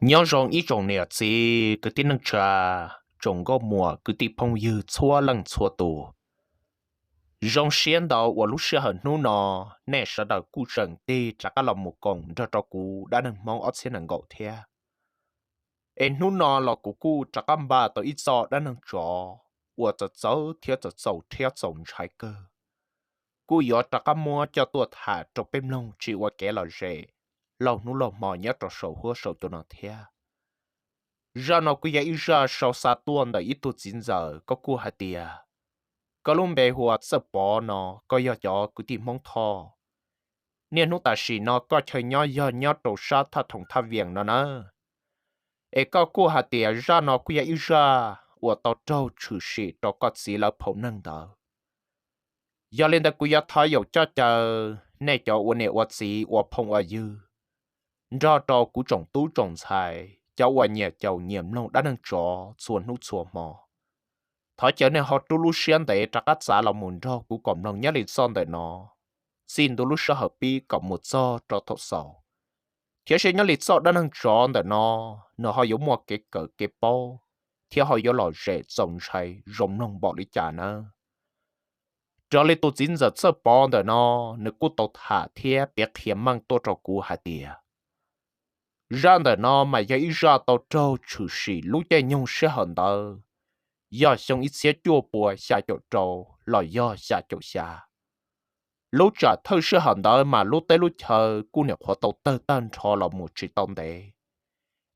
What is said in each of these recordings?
Nyob zoo ib tsoom niam txiv kwv tij neej tsa, tsoom nkauj muam kwv tij phooj ywg txhua leej txhua tus. Zoo siab ntau uas lub sij hawm hnub no nej sawv daws kuj tseem tig rov qab los mus koom nrog rau kuv dab neeg Hmoob ob txhiab nees nkaum thiab. Es hnub no los kuv kuj rov qab npaj tau ib txoj dab neeg tsov uas txawv txawv thiab txaus txaus rhiab txaus ntshai kawg. Kuj yuav rov qab muab coj tuaj tham rau peb mloog tsis ua kev lom zem laug hnub laug hmo nyob rau saum huab saum cua no thiab. Zaj no kuj yog ib zaj sau xa tuaj ntawm ib tug txiv ntxawm, koj kuj hais tias koj lub npe hu ua Txawj Pov no, koj yog cov kwv tij Hmoob Thoj. Niaj hnub tam sim no koj chaw nyob yog nyob rau sab thaj thoom thaj vias no na. Es koj kuj hais tias zaj no kuj yog ib zaj uas tau raug tshwm sim rau koj txiv lawv phaum neeg ntawd. Yog li ntawd kuv yuav thov yaum coj caw nej cov ua niam ua txiv ua phooj ua ywg, nrog rau kuv tsoom tub tsoom ntxhais cov uas nyiam caum nyiam mloog dab neeg tsov txhua hnub txhua hmo, thov caw nej ho rub lub siab ntev rov qab txav los mus nrog kuv koom mloog nyob li txoj ntawm no txij ntua lub sij hawm pib kom mus txog rau thaum xaus, thiab seb nyob li txoj dab neeg tsov ntawm no nws ho yuav muaj kev kawm kev paub thiab ho yuav lom zem txaus ntshai zoo mloog npaum li cas nawb. Raws li tus txiv ntxawm Txawj Pov ntawm no, nws kuj tau tham thiab piav qhia meej tuaj rau kuv hais tias zaj ntawm no mas yog ib zaj tau raug tshwm sim lub caij nyoog sij hawm ntawd yog xyoo ib txhiab cuaj pua xya caum rau los yog xya caum xya. Lub tsam thawj sij hawm ntawd mas lub teb lub chaw kuj nyuam qhuav tau tawg tag nrho los mus tsis tau ntev,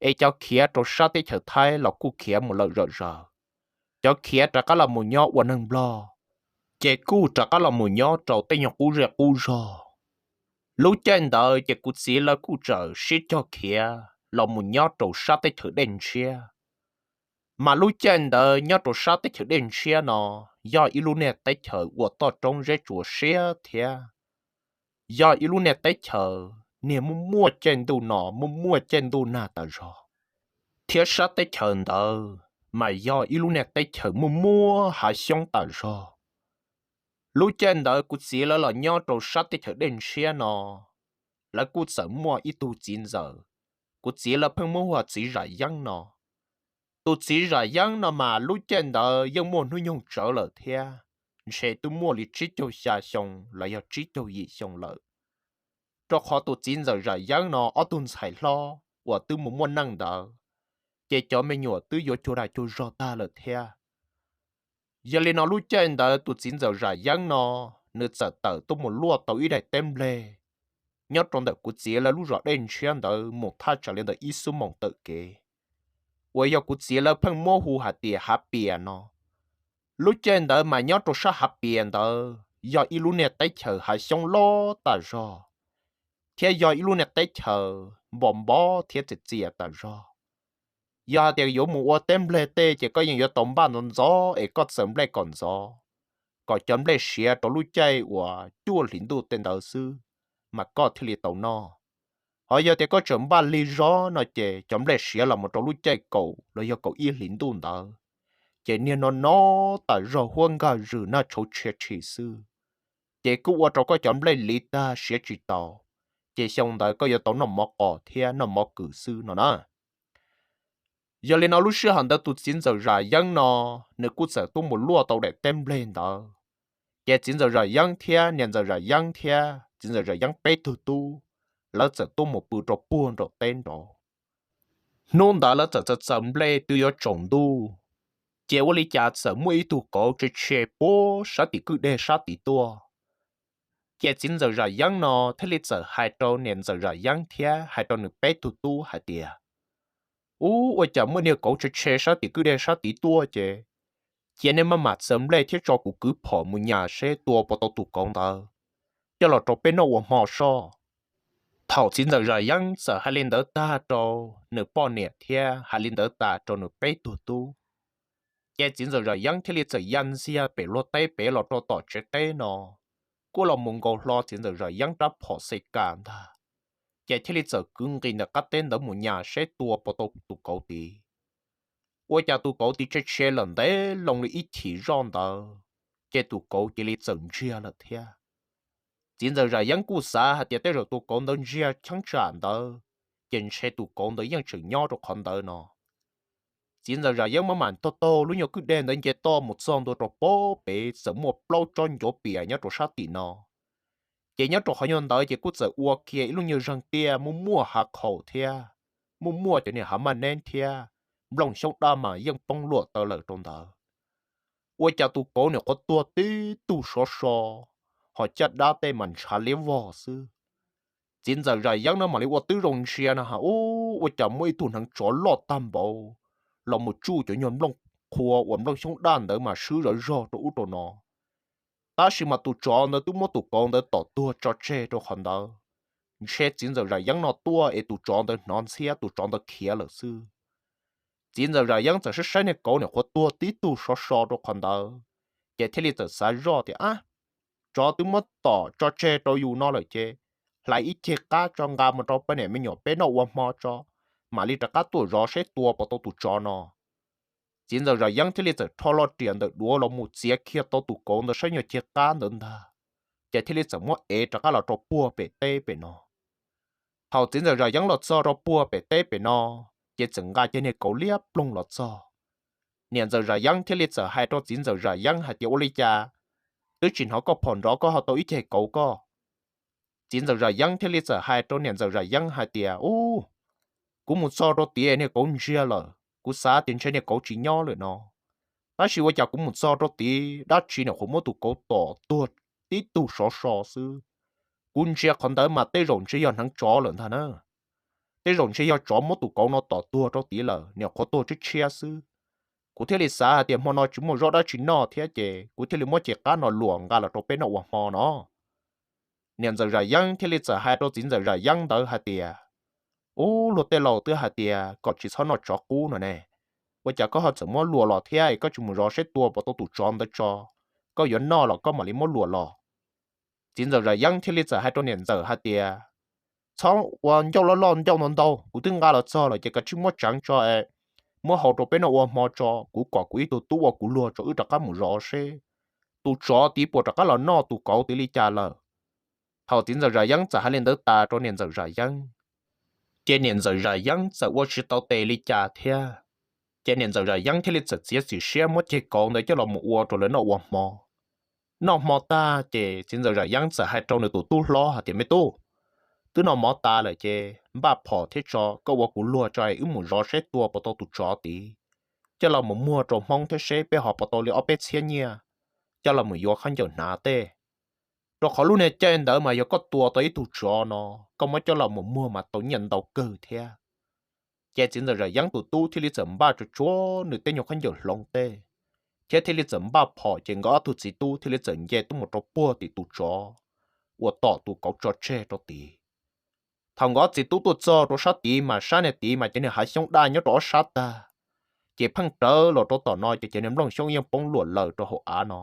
es cov khiav rau sab teb chaws Thaib los kuj khiav mus lawm zom zaws, cov khiav rov qab los mus nyob ua neeg Nplog ces kuj rov qab los mus nyob rau tej nyuag qub zej qub zog. Lub caij ntawd ces kuv txiv lawv kuj txawm sib cog khiav los mus nyob rau sab teb chaws Dej Ntshiab. Mas lub caij ntawd nyob rau sab teb chaws Dej Ntshiab no yog ib lub niag teb chaws ua toj roob zeb tsuas siab thiab yog ib lub niag teb chaws niag muaj muaj caij ntuj no muaj muaj caij ntuj nag tas zog, thiab sab teb chaws ntawd mas yog ib lub niag teb chaws muaj muaj hav xyoob tas zog. Lub caij ntawd kuv txiv lawv los nyob rau sab teb chaws Dej Ntshiab no, lawv kuj txawm muaj ib tug txiv ntxawm, kuv txiv lawv pheej muab hu ua txiv Zam Yeeb no. Tus txiv Zam Yeeb no mas lub caij ntawd yeej muaj hnub nyoog tsawv lawm thiab, ntshe twb muaj li tsib caug xya xyoo los yog tsib caug yim xyoo lawm. Rau qhov tus txiv ntxawm Zam Yeeb no ob tug ntxhais hlob uas twb mus muaj neej ntawd, ces cov me nyuam twb yuav cuag dag cuag zog tag lawm thiab. Yog li no lub caij ntawd tus txiv ntxawm Zam Yeeb no, nws txawm tawm tuaj mus luaj tau ib daim teb nplej nyob rau ntawm kuv txiv lawv lub zos Dej Ntshiab ntawd mus thaj tsam li ntawm ib xuab moos tawm kev, uas yog kuv txiv lawv pheej muab hu hais tias Hav Pias no. Lub caij ntawd mas nyob rau sab Hav Pias ntawd yog ib lub niag teb chaws hav xyoob loj tas zog, thiab yog ib lub niag teb chaws npos npob thiab txias txias tas zog. Yog hais tias yuav mus ua teb nplej tej ces koj yeej yuav tau npaj ntxov ntxov es koj txawm nplej kom ntxov, kom cov nplej siav rau lub caij uas cuaj hlis ntuj tej ntawd xwb, mas koj thiaj li tau noj. Ho yog tias koj tseem npaj lig zog no ces cov nplej siav los mus rau lub caij kaum los yog kaum ib hlis ntuj ntawd, ces niag no no tas zog huab nkag zws nag tshauv tshia tshis xwb, ces kuj ua rau koj cov nplej liv tag siav tsis tau, ces xyoo ntawd koj yuav tau noj mov qos thiab noj mov kws xwb no na. Yog li no lub sij hawm ntawd tus txiv ntxawm Zam Yeeb no, nws kuj txawm tuaj mus luaj tau daim teb nplej ntawd, ces txiv ntxawm Zam Yeeb thiab niam ntxawm Zam Yeeb thiab txiv ntxawm Zam Yeeb peb tug tub, lawv txawm tuaj mus pw rau puag nraum teb nraud. Hnub ntawd lawv txawm txaws txaws nplej twb yuav tsaus ntuj, ces ua li cas txawm muaj ib tug kauv tse tshe puag sab tim kwj deg sab tid tuaj. Ces txiv ntxawm Zam Yeeb no thiaj li txawm hais rau niam ntxawm Zam Yeeb thiab hais rau nws peb tug tub hais tias, Ub, ua cas muaj niag kauv tse tshe sab tim kwj deg sab tid tuaj ces, cia nej maj mam txaws nplej thiab tso kuv kwv phom mus nyas seb tua puas tau tus kauv ntawd, coj los rau peb noj ua hmo soj. Thaum txiv ntxawm Zam Yeeb txawm hais li ntawd tag rau nws poj niam thiab hais li ntawd tas rau nws peb tug tub, ces txiv ntxawm Zam Yeeb thiaj li txawm ya ntxiag pem luag teb pem los rau tom tsev teb no, kuj los mus nkaus hlo txiv ntxawm Zam Yeeb rab phom xes kas ntag, ces thiaj li txawm kwv nqis ntawm qab teb ntawd mus nyas seb tua puas tau tus kauv tid. Ua cas tus kauv tid tse tshe lawm ntev loo li ib chim zoj ntawd, ces tus kauv cia li txawm ntsiag lawm thiab. Txiv ntxawm Zam Yeeb kuj xav hais tias tej zaum tus kauv ntawd ntsiag cheeb tsam ntawd, ces ntshe tus kauv ntawd yeej tseem nyob rau qhov ntawd no. Txiv ntxawm Zam Yeeb mam mam taug taug lub nyuag kwj deg ntawd nce toj mus txog ntua rau pem, txawm muaj plaub tsob ncuav pias nyob rau sab tim no. Ces nyob rau qhov nyuag ntawd ces kuj txawm ua kiag ib lub nyuag zeeg tiaj muaj muaj hav qhaum thiab, muaj muaj cov niag hav maj neb thiab, nplooj xyoob daj mas yeej poob luam taw lawm rau ntawd. Ua cas tus kauv nim qhuav tuag tib tug sov so, ho caj dab tej mas ntshav liab vog xwb. Txiv ntxawm Zam Yeeb no mam li ua tib zoo ntsia no ha, ub, ua cas muaj ib tug hneev tsov loj tag npaum los mus tsuj cov nyuag nplooj qhua uas nplooj xyoob daj ntawd mas swb zov zog rau ub rau no. Tab sis mas tus tsov ntawd twb muab tus kauv ntawd tom tuag tso tseg rau qhov ntawd. Ntshe txiv ntxawm Zam Yeeb no tuaj es tus tsov ntawd hnov ntxhiab, tus tsov ntawd khiav lawm xwb. Txiv ntxawm Zam Yeeb txawm saib saib niag kauv nim qhuav tuag tib tug sov so rau qhov ntawd, ces thiaj li txawm xav zoj tias, ab, tsov twb muab tom tso tseg rau yus no lawm ces hlais ib ceg qab tso nqa mus rau peb niam me nyuam peb noj ua hmo tso, mam li rov qab tuaj zov seb tua puas tau tus tsov no. Txiv ntxawm Zam Yeeb thiaj li txawm rho loj riam ntawm duav los mus txiav kiag tau tus kauv ntawd saib nyuag ceg qab ntawd ntag, ces thiaj li txawm muab ev rov qab los rau puag pem teb pem no. Thaum txiv ntxawm Zam Yeeb los txog rau puag pem teb pem no, ces txawm nqa cov niag kauv liab ploog los txog. Niam ntxawm Zam Yeeb thiaj li txawm hais rau txiv ntxawm Zam Yeeb hais tias, ua li cas twb tsis hnov koj phom nrov koj ho tau ib ceg kauv koj? Txiv ntxawm Zam Yeeb thiaj li txawm hais rau niam ntxawm Zam Yeeb hais tias, ub, kuv mus txog rau tid niag kauv ntsiag lawm, kuv xav tias ntshe niag kauv tsis nyob lawm no. Tab sis ua cas kuv mus txog rau tid dab tsi nim qhuav muab tus kauv tom tuag tib tug sov so xwb. Kuv ntsia qhov ntawd mas tej zaum ntshe yog hneev tsov lawm ntag na. Tej zaum ntshe yog tsov muab tus kauv no tom tuag rau tid lawm, nim qhuav tuag tshiab tshiab xwb. Kuv thiaj li xav hais tias hmo no tsis muaj zaub dab tsi noj thiab ces kuv thiaj li muab ceg qab no luam nqa los rau peb noj ua hmo no. Niam ntxawm Zam Yeeb thiaj li txawm hais rau txiv ntxawm Zam Yeeb ntawd hais tias, ub, luag tej laus twb hais tias kom tsis txhob noj tsov qub no ne, ua cas koj ho txawm muab luam los thiab es koj tsis mus zov seb tua puas tau tus tsov ntawd tso, koj yuav noj los koj mam li muab luam los. Txiv ntxawm Zam Yeeb thiaj li txawm hais rau niam ntxawm hais tias, txhob ua ncauj loj loj ncauj ntau ntau, kuv twb nqa los txog lawm ces kav tsij muab tseev tso es muab hau rau peb noj ua hmo tso, kuv kom kuv ib tug tub ua kuv luag tso wb rov qab mus zov seb tus tsov tid puas rov qab los noj tus kauv tid li cas lawm. Thaum txiv ntxawm Zam Yeeb txawm hais li ntawd tas rau niam ntxawm Zam Yeeb, ces niam ntxawm Zam Yeeb txawm ua tsis tau tes li cas thiab. Ces niam ntxawm Zam Yeeb thiaj li txawm txiav txim siab muab ceg kauv ntawd coj los mus ua rau lawv noj ua hmo. Noj hmo tag ces txiv ntxawm Zam Yeeb txawm hais rau nws tus tub hlob hais tias, me tub, twb noj mov tas lawm ces npaj phom thiab tso, koj ua kuv luag tso es wb mus zov seb tua puas tau tus tsov tid, coj los mus muag rau Hmoob thiab seb peb ho puas tau li ob peb txhiab nyiaj coj los mus yuav khaub ncaws hnav tej. Rau qhov lub niag caij ntawd mas yog koj tua tau ib tug tsov no, koj muab coj los mus muag mas tau nyiaj ntau kawg thiab. Ces txiv ntxawm Zam Yeeb tus tub thiaj li txawm npaj tsuag tsuag nws tej nyuag khaub ncaws hloov tej, thiab thiaj li txawm npaj phom, ces nkawd ob tug txiv tub thiaj li txawm nce tuaj mus rau puag tim tus tsov uas tom tus kauv tso tseg rau tid. Thaum nkawd ob txiv tub tuaj txog rau sab tid mas sab niag tid mas cov niag hav xyoob daj nyob rau ob sab tag, ces pheej rawv los rau tom no ces cov niag nplooj xyoob yeej poob luam lawm rau hauv av no.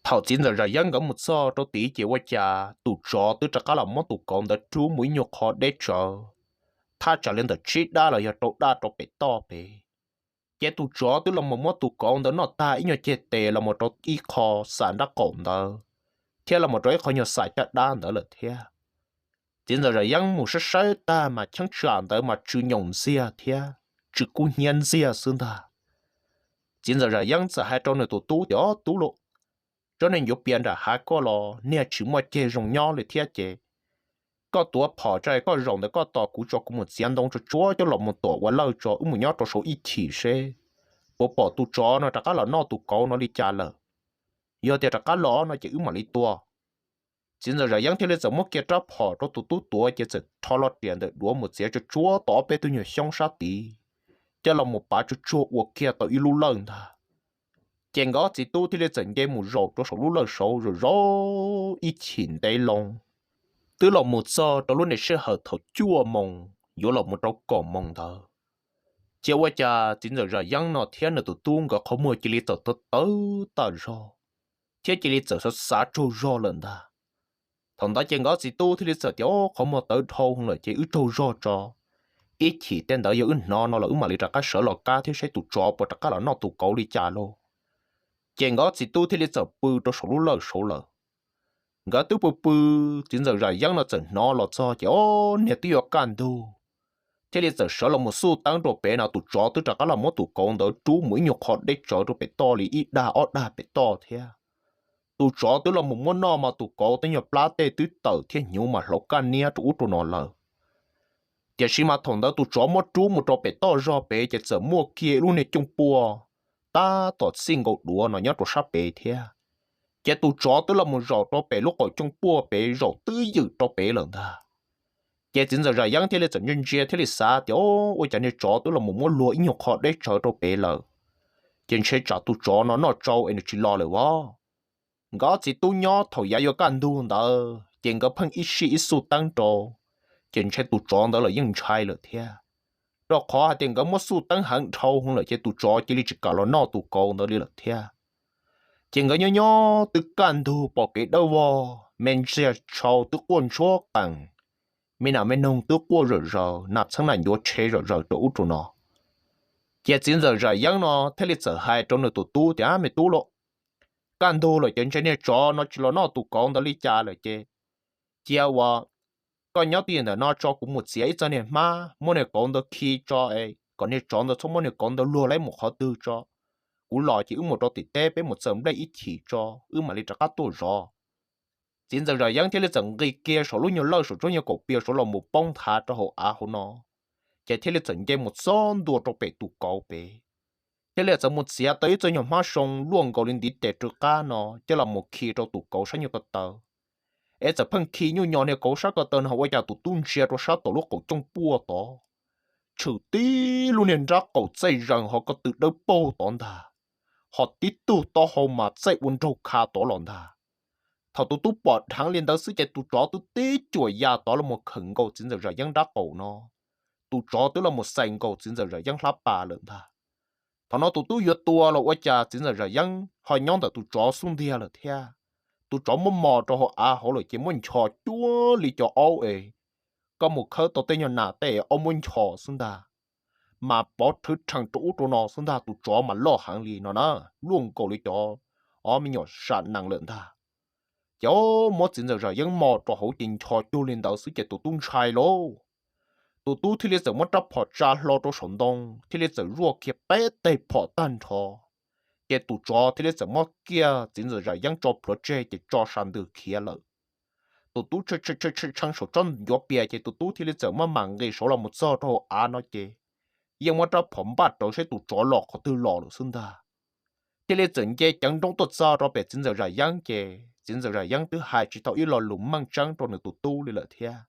Thaum txiv ntxawm Zam Yeeb nkawd mus txog rau tid ces ua cas tus tsov twb rov qab los muab tus kauv ntawd rub mus ib nyuag qho deb tsawv, thaj tsam li ntawm tsib daj los yog rau daj rau pem toj pem. Ces tus tsov twb los mus muab tus kauv ntawd noj tag ib nyuag ceg tes los mus rau ib qho xam nrab qaum ntawd, thiab los mus rau ib qho nyuag xam caj dab ntawd lawm thiab. Txiv ntxawm Zam Yeeb mus saib saib tag mas cheeb tsam ntawd mas tsw nyoos ntxiag thiab tsw kub hnyiab ntxiag xwb ntag. Txiv ntxawm Zam Yeeb txawm hais rau nws tus tub tias, ob tub lauj, tsob niag ncuav pias nram hav koj los niag tsis muaj ceg zoo nyob li thiab ces koj tuav phom tso es koj zaum ntawm koj tos kuv tso, kuv mus txiav ntoo tsuag tsuag coj los mus tuam ua lawj tso, wb mus nyob rau saud ib chim seb puas pom tus tsov no rov qab los noj tus kauv no li cas lawm. Yog tias rov qab los no ces wb mam li tua. Txiv ntxawm Zam Yeeb thiaj li txawm muab kiag rab phom rau tus tub tuav ces txawm rho loj riam ntawm duav mus txiav tsuag tsuag tau ob peb tug nyuag xyoob sab tid, coj los mus pav tsuag tsuag ua kiag tau ib lub lawj ntag. Ces nkawd txiv tub thiaj li txawm nce mus zaum rau saum lub lawj saud zaum zaum ib chim ntev loo, twb los mus txog rau lub niag sij hawm thaum cuaj moos yuav los mus rau kaum moos ntawd. Ces ua cas txiv ntxawm Zam Yeeb no thiab nws tus tub nkawd qhov muag cia li txawm tawv tawv tas zog, thiab cia li txawm xav xav tsaug zog lawm ntag. Thaum ntawd ces nkawd txiv tub thiaj li txawm tias, o, qhov muag tawv dhau lawm ces wb tsaug zog tso, ib chim tej ntawd yog wb hnov no los wb mam li rov qab sawv los kab thiab saib tus tsov puas rov qab los noj tus kauv li cas lauj. Ces nkawd txiv tub thiaj li txawm pw rau saum lub lawj saud lawm. Nkawd twb pw pw, txiv ntxawm Zam Yeeb no txawm hnov los txog ces, o, niag twb yuav kaj ntug, thiaj li txawm sawv los mus xuj teeb rau pem no, tus tsov twb rov qab los muab tus kauv ntawd rub mus ib nyuag qho deb tsawv rau pem toj li ib dag ob dag pem toj thiab. Tus tsov twb los mus muab noj mas tus kauv tej nyuag plab tej twb tawm thiab hnyuv mas hlauv kaj niab rau ub rau no lawm. Tiam sis mas thaum ntawd tus tsov muab rub mus rau pem toj zog pem ces txawm muaj kiag ib lub niag cooj puaj tab tom txij nkaus duav no nyob rau sab pem thiab. Ces tus tsov twb los mus zaum rau pem lub qaum cooj puaj pem zaum twb ywm rau pem lawm ntag. Ces txiv ntxawm Zam Yeeb thiaj li txawm ntsia ntsia thiaj li xav tias, Ua cas niag tsov twb los mus muab luag ib nyuag qho deb tsawv rau pem lawm, ces ntshe tsam tus tsov no noj tsau es nws tsis los lawm as. Nkawd ob txiv tub nyob thaum yav yuav kaj ntug ntawd ces nkawd pheej ib sij ib xuj teeb rau, ces ntshe tus tsov ntawd los yeej ntshai lawm thiab. Rau qhov hais tias nkawd muab xuj teeb heev dhau lawm ces tus tsov cia li tsis kam los noj tus kauv ntawd li lawm thiab. Ces nkawd nyob nyob twb kaj ntug pom kev dawb vog, me ntsis tshau twb quaj ntsuab qees, me nas me noog twb quaj zom zaws, nas txheeb nas ncuav tshe zom zaws rau ub rau no. Ces txiv ntxawm Zam Yeeb no thiaj li txawm hais rau nws tus tub tias, Me tub lauj, kaj ntug lawm ces ntshe niag tsov no tsis los noj tus kauv ntawd li cas lawm ces cia uas koj nyob twj ywm ntawm no tso kuv mus txiav ib txoj niag hmab muab niag kauv ntawd khi tso es kom niag tsov ntawd txhob muab niag kauv ntawd luag lawm mus qhov twg tso. Kuv los ces wb mus rau tim teb peb mus txawm nplej ib chim tso, wb mam li rov qab tuaj zov. Txiv ntxawm Zam Yeeb thiaj li txawm nqis kiag saum lub nyuag lawj saum tsob nyuag kaum pias saud los mus poob nthav rau hauv av hauv no, ces thiaj li txawm nce mus txog ntua rau pem tus kauv pem, thiaj li txawm mus txiav tau ib txoj nyuag hmab soo luaj nkaus li ntiv tes rwg qab no coj los mus khi rau tus kauv sab nyuag ko taw. Es txawm pheej khi nyuj nyo niag kauv sab ko taw no ua cas tus tub ntsia rau sab tom lub qaum cooj puaj tod, tshwm tib lub niag nrab qaum txaij zees ho ko tw dawb paug tod ntag, ho tib tug taub hau mas txaij ua nraug kha tod los ntag. Thaum tus tub pom dheev li ntawd xwb ces tus tsov twb tib cuam ya tod los mus khawm nkaus txiv ntxawm Zam Yeeb nrab qaum no, tus tsov twb los mus xais nkaus txiv ntxawm Zam Yeeb hlab pas lawm ntag. Thaum no tus tub yuav tua los ua cas txiv ntxawm Zam Yeeb ho nyob ntawm tus tsov xub ntiag lawm thiab. Tus tsov muab mos rau hauv av hauv lawm ces muab nchos cuag li cov aub es koj mus khawb tau tej nyuag nas tej aub muab nchos xwb ntag, mas pov rhwv rhees rau ub rau no xwb ntag, tus tsov mas loj heev li no na, luaj nkaus li cov ob me nyuam sam nees lawm ntag. Ces muab txiv ntxawm Zam Yeeb mos rau hauv ces nchos cuag li ntawd xwb ces tus tub ntshai lauj. Tus tub thiaj li txawm muab rab phom tsa hlo rau saum ntoo thiaj li txawm zuaj kiag peb teg phom tag nrho, ces tus tsov thiaj li txawm muab kiag txiv ntxawm Zam Yeeb tso plhuav tseg ces tso sa ntws khiav lawm. Tus tub tshee saum tsob ncuav pias ces tus tub thiaj li txawm maj mam nqis saud los mus txog rau hauv av no ces yeej muab rab phom npaj rawv saib tus tsov los qhov twg los lawm xwb ntag. Thiaj li txawm nce ceev nrooj tuaj txog rau pem txiv ntxawm Zam Yeeb ces txiv ntxawm Zam Yeeb twb hais tsis tau ib lo lus meej tseeb rau nws tus tub li lawm thiab.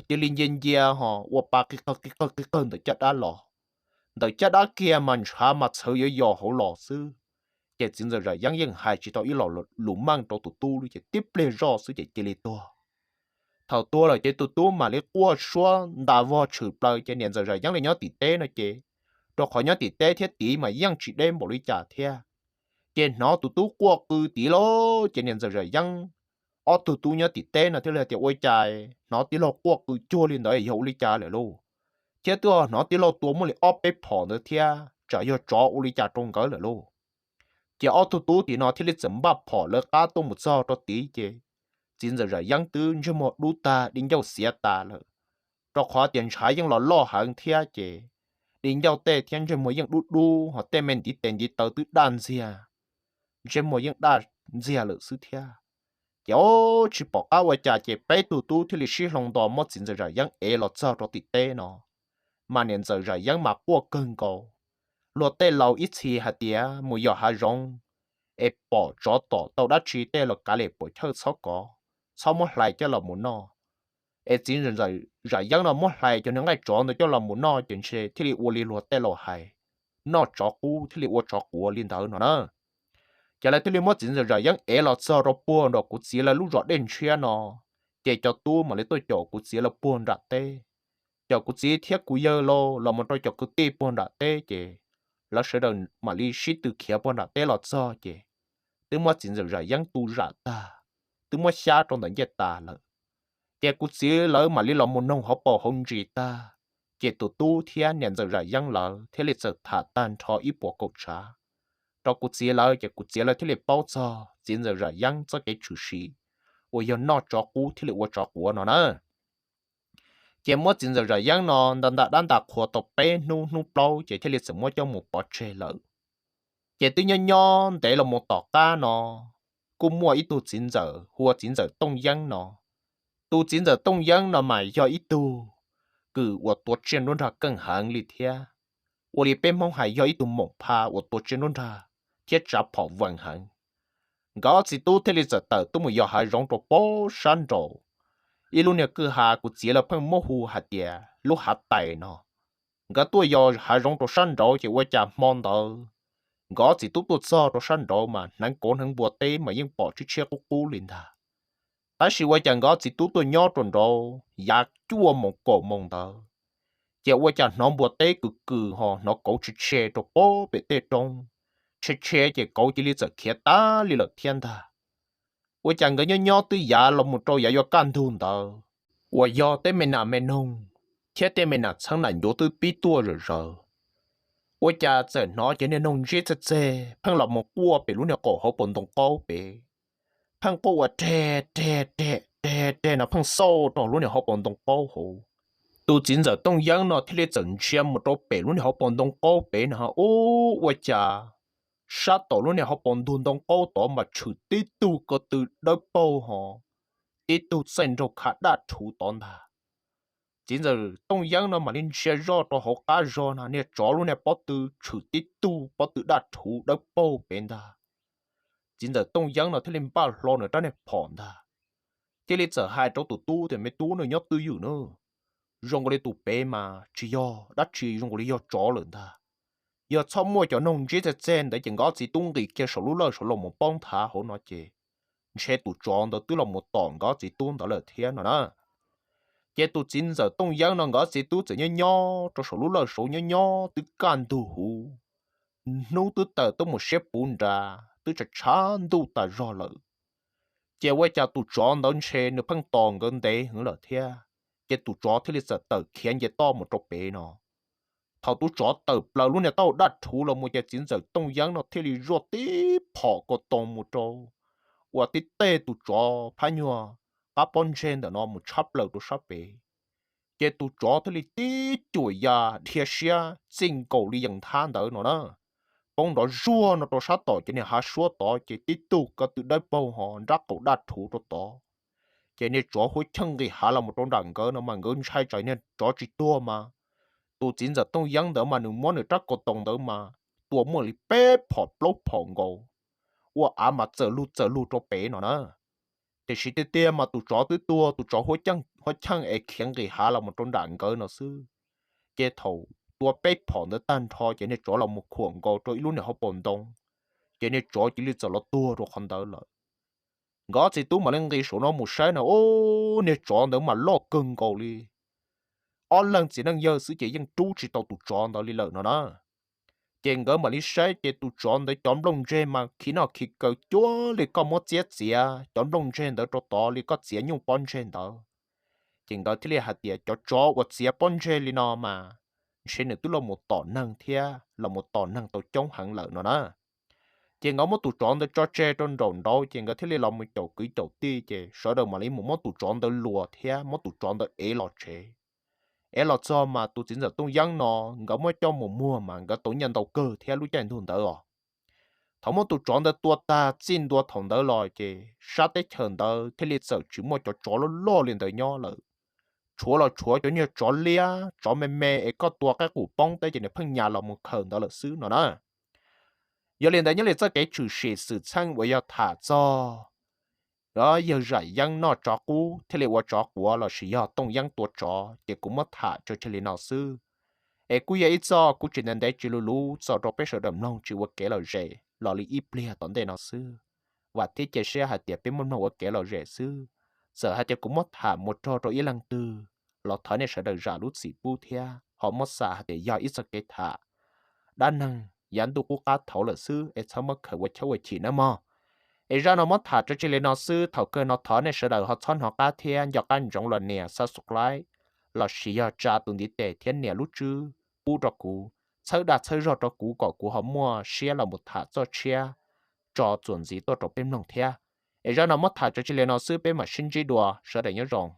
Cia li ncia ncia ho ua pa qi qawg qi qawg qi qawg ntawm caj dab los. Ntawm caj dab kiag mas ntshav mas txhawv yuav yos hauv los xwb. Ces txiv ntxawm Zam Yeeb yeej hais tsis tau ib lo lus meej rau tus tub li ces tib pliag zoj xwb ces cia li tuag. Thaum tuag lawm ces tus tub mam li quaj suab ntas vog tshwm plaws ces niam ntxawm Zam Yeeb li nyob tim teb no ces, rau qhov nyob tim teb thiab tid mas yeej tsis deb npaum li cas thiab. Ces hnov tus tub quaj qw tid lauj ces niam ntxawm Zam Yeeb ob tug tub nyob tim teb no thiaj li tias, Ua cas hnov tij laug quaj qw cuag li ntawd yog ua li cas lawm lauj? Thiab twb hnov tij laug tua muaj li ob peb phom ntawd thiab, tsam yog tsov ua li cas rau nkawd lawm lauj? Ces ob tug tub tim no thiaj li txawm npaj phom lawv qab tuaj mus txog rau tid ces txiv ntxawm Zam Yeeb twb ntsej muag dub tag di ncauj xiav tas lawm, rau qhov tias ntshav yeej los loj heev thiab ces di ncauj tej thiab ntsej muag yeej dub dub ho tej me ntiv tes ntiv taw twb daj ntxiag, ntsej muag yeej daj ntxiag lawm xwb thiab. Ces tsis pom qab ua cas ces peb tug tub thiaj li sib hloov nto muab txiv ntxawm Zam Yeeb ev los txog rau tim teb no, mas niam ntxawm Zam Yeeb mas quaj kawg nkaus. Luag tej laus ib txhis hais tias mus yos hav zoov es pom tsov tom tau dab tsi tej los kav liam puam chawj txhob kov, txhob muab hlais coj los mus noj. Es txiv ntxawm Zam Yeeb no muab hlais cov niag nqaij tsov ntawd coj los mus noj ces ntshe thiaj li ua li luag tej laus hais, noj tsov qub thiaj li ua tsov quav li ntawd no na. Ces lawv thiaj li muab txiv ntxawm Zam Yeeb ev los txog rau puag nram kuv txiv lawv lub zos Dej Ntshiab no, ces cov tub mam li tuaj caum kuv txiv lawv puag nram teb. Caum kuv txiv thiab kuv yawg los los mus rau cov kwv tij puag nram teb ces lawv sawv daws mam li sib tw khiav puag nram teb los txog ces twb muab txiv ntxawm Zam Yeeb tu zam tag, twb muab xyab rau ntawm ncej tas lawm. Ces kuv txiv lawv mam li los mus noog hauv paus hauv ntsis tag, ces tus tub thiab niam ntxawm Zam Yeeb lawv thiaj li txawm tham tag nrho ib puas kaum tshav rau kuv txiv lawv, ces kuv txiv lawv thiaj li paub txog txiv ntxawm Zam Yeeb txoj kev tshwm sim uas yog noj tsov qub thiaj li ua tsov quav no na. Ces muab txiv ntxawm Zam Yeeb no nta nta dab nta qhuas tau peb hnub hnub plaub ces thiaj li txawm muab coj mus pov tseg lawm. Ces twb nyob nyob ntev los mus tom qab no, kuj muaj ib tug txiv ntxawm hu ua txiv ntxawm Tooj Yeeb no. Tus txiv ntxawm Tooj Yeeb no mas yog ib tug kws uas tua tsiaj nruab nrag keej heev li thiab, ua li peb Hmoob hais yog ib tug moom pha uas tua tsiaj nruab nrag thiab tsav phom vees heev. Nkawd ob txiv tub thiaj li txawm tawm tuaj mus yos hav zoov rau pab sab nraud ib lub niag kwj ha kuv txiv lawv pheej muab hu hais tias lub hav tais no. Nkawd tuaj yos hav zoov rau sab nraud ces ua cas hmo ntawd nkawd ob txiv tub tuaj txog rau sab nraud mas hneev kauv hneev npua teb mas yeej pom tshiab tshiab qub qub li ntag. Tab sis ua cas nkawd ob txiv tub tuaj nyob rau nraud yav cuaj moos kaum moos ntawd, ces ua cas hnov npua teb kws kws ho hnov kauv tshe tshe rau pab pem tej roob, tshe tshe ces kauv cia li txawm khiav tag li lawm thiab ntag. Ua cas nkawd nyob nyob twb yav los mus rau yav yuav kaj ntug ntawd, uas yog tej me nas me noog thiab tej me nas txheeb nas ncuav twb pib tuaj zawm zaws. Ua cas txawm hnov cov niag noog ntsib txeg txeg pheej los mus quaj pem lub niag qaum hauv paus ntoo qaub pem, pheej quaj ua reg reg reg reg reg no pheej xauj rau lub niag hauv paus ntoo qaub hauv. Tus txiv ntxawm Tooj Yeeb no thiaj li txawm ntsia mus rau pem lub niag hauv paus ntoo qaub pem no ub, ua cas sab tom lub niag hauv paus ntug ntoo qaub tod mas tshwm tib tug ko tw dawb paug ho tib tug txaij nraug khav daj rhuv tod ntag. Txiv ntxawm Tooj Yeeb no mam li ntsia zoj rau hauv qab zog no niag tsov lub niag pob tw tshwm tib tug pob tw daj rhuv dawb paug pem ntag. Txiv ntxawm Tooj Yeeb no thiaj li npaj hlo nws rab niag phom ntag, thiaj li txawm hais rau tus tub tias, Me tub, nws nyob twj ywm na, zoo nkaus li tus pem mas tsis yog dab tsi, zoo nkaus li yog tsov lawm ntag. Yog txhob muaj cov noog ntsib txeg txeg ntawd ces nkawd ob txiv tub nqis kiag saum lub lawj saud los mus paub nthav hauv no ces ntshe tus tsov ntawd twb los mus tom nkawd ob txiv tub ntawd lawm thiab no na. Ces tus txiv ntxawm Tooj Yeeb no nkawd ob txiv tub txawm nyob nyob rau saum lub lawj saud nyob nyob twb kaj ntug huv, hnub twb tawm tuaj mus siab puv nrad twb tshav tshav ntuj tas zog lawm. Ces ua cas tus tsov ntawd ntshe nws pheej tos nkawd ntev heev lawm thiab, ces tus tsov thiaj li txawm tawm khiav nce toj mus rau pem no. Thaum tus tsov tawm plaws lub niag taub hau daj rhuv los mus ces txiv ntxawm Tooj Yeeb no thiaj li zuaj tib phom ko toos mus rau uas tib teg tus tsov phab nyuag qab pob ntseg ntawm no mus tshab plaws rau sab pem. Ces tus tsov thiaj li tib cuam ya dhia siab txij nkaus li yees nthab ntawd no na, poob nrov zuag no rau sab tom cov niag hav suab tod ces tib tug ko tw dawb paug ho nrab qaum daj rhuv rau tod. Ces niag tsov huab cheej nqis hav los mus rau nram nkawd no mas nkawd ntshai tsam niag tsov tsis tuag mas tus txiv ntxawm Tooj Yeeb ntawd mas nws muab nws rab ko toos ntawd mas tua muaj li peb phom plaub phom nkaus, ua av mas txawm lug txawm lug rau pem no na. Tiam sis tiag tiag mas tus tsov twb tuag, tus tsov huab cheej es khiav nqis hav los mus rau nram nkawd no xwb. Ces thaum tua peb phom ntawd tag nrho ces niag tsov los mus khuam nkaus rau ib lub niag hauv paus ntoo, ces niag tsov cia li txawm los tuag rau qhov ntawd lawm. Nkawd ob txiv tub mam li nqis saum no mus saib no ub, niag tsov ntawd mas loj kawg nkaus li, ob leeg txiv neej yawg xwb ces yeej rub tsis tau tus tsov ntawd li lawm no na. Ces nkawd mam li saib ces tus tsov ntawd cov nplooj ntseg mas khiv noj khiv kaw cuag li koj muab txiab txiav cov nplooj ntseg ntawd rau tod li koj txiav nyuj pob ntseg ntawd. Ces nkawd thiaj li hais tias cov tsov uas txiav pob ntseg li no mas ntshe nws twb los mus tom neeg thiab los mus tom neeg tau coob heev lawm no na. Ces nkawd muab tus tsov ntawd tso tseg rau nraum nraud ces nkawd thiaj li los mus caum kwv caum tij ces sawv daws mam li mus muab tus tsov ntawd luas thiab muab tus tsov ntawd ev los tsev. Ev los txog mas tus txiv ntxawm Tooj Yeeb no nkawd muab coj mus muag mas nkawd tau nyiaj ntau kawg thiab lub caij ntuj ntawd os. Thaum muab tus tsov ntawd tua tag txij ntua thaum ntawd los ces sab teb chaws ntawd thiaj li txawm tsis muaj cov tsov loj loj li ntawd nyob lawm. Tshuav los tshuav cov nyuag tsov liab tsov me me es koj tua qaib qus poob teb ces nws pheej nyas los mus khaws ntawd lawm xwb no na. Yog li ntawd nyob li txoj kev tshwm sim xwm txheej uas yog tham txog yawg Zam Yeeb noj tsov qub thiaj li ua tsov quav lossis yog Tooj Yeeb tua tsov ces kuv muab tham tso tseg li no xwb. Es kuj yog ib txoj kuj tsis ntev ntev tsis luv luv txaus rau peb sawv daws mloog tsis ua kev lom zem los li ib pliag tom ntej no xwb. Vam thiab cia siab hais tias peb muaj mloog ua kev lom zem xwb. Txawm hais tias kuv muab tham mus rog rau ib leej twg los thov nej sawv daws zam lub txim pub thiab ho muab xam hais tias yog ib txoj kev tham dab neeg yav ntuj qub qab thaud lawm xwb es txhob muab khaws ua chab ua chim nawb mog. Es zaj no muab tham tso tseg li no xwb, thaum kawg no thov nej sawv daws ho txhob hnov qab thiab nco qab ntsoov los nias subscribe lossis yog tsa tus ntiv tes thiab nias lub tswb pub rau kuv, txhawb dag txhawb zog rau kuv kom kuv ho muaj siab los mus tham txoj tshiab tso txuas ntxiv tuaj rau peb mloog thiab. Es zaj no muab tham tso tseg li no xwb, peb mam sib ntsib dua, sawv daws nyob zoo.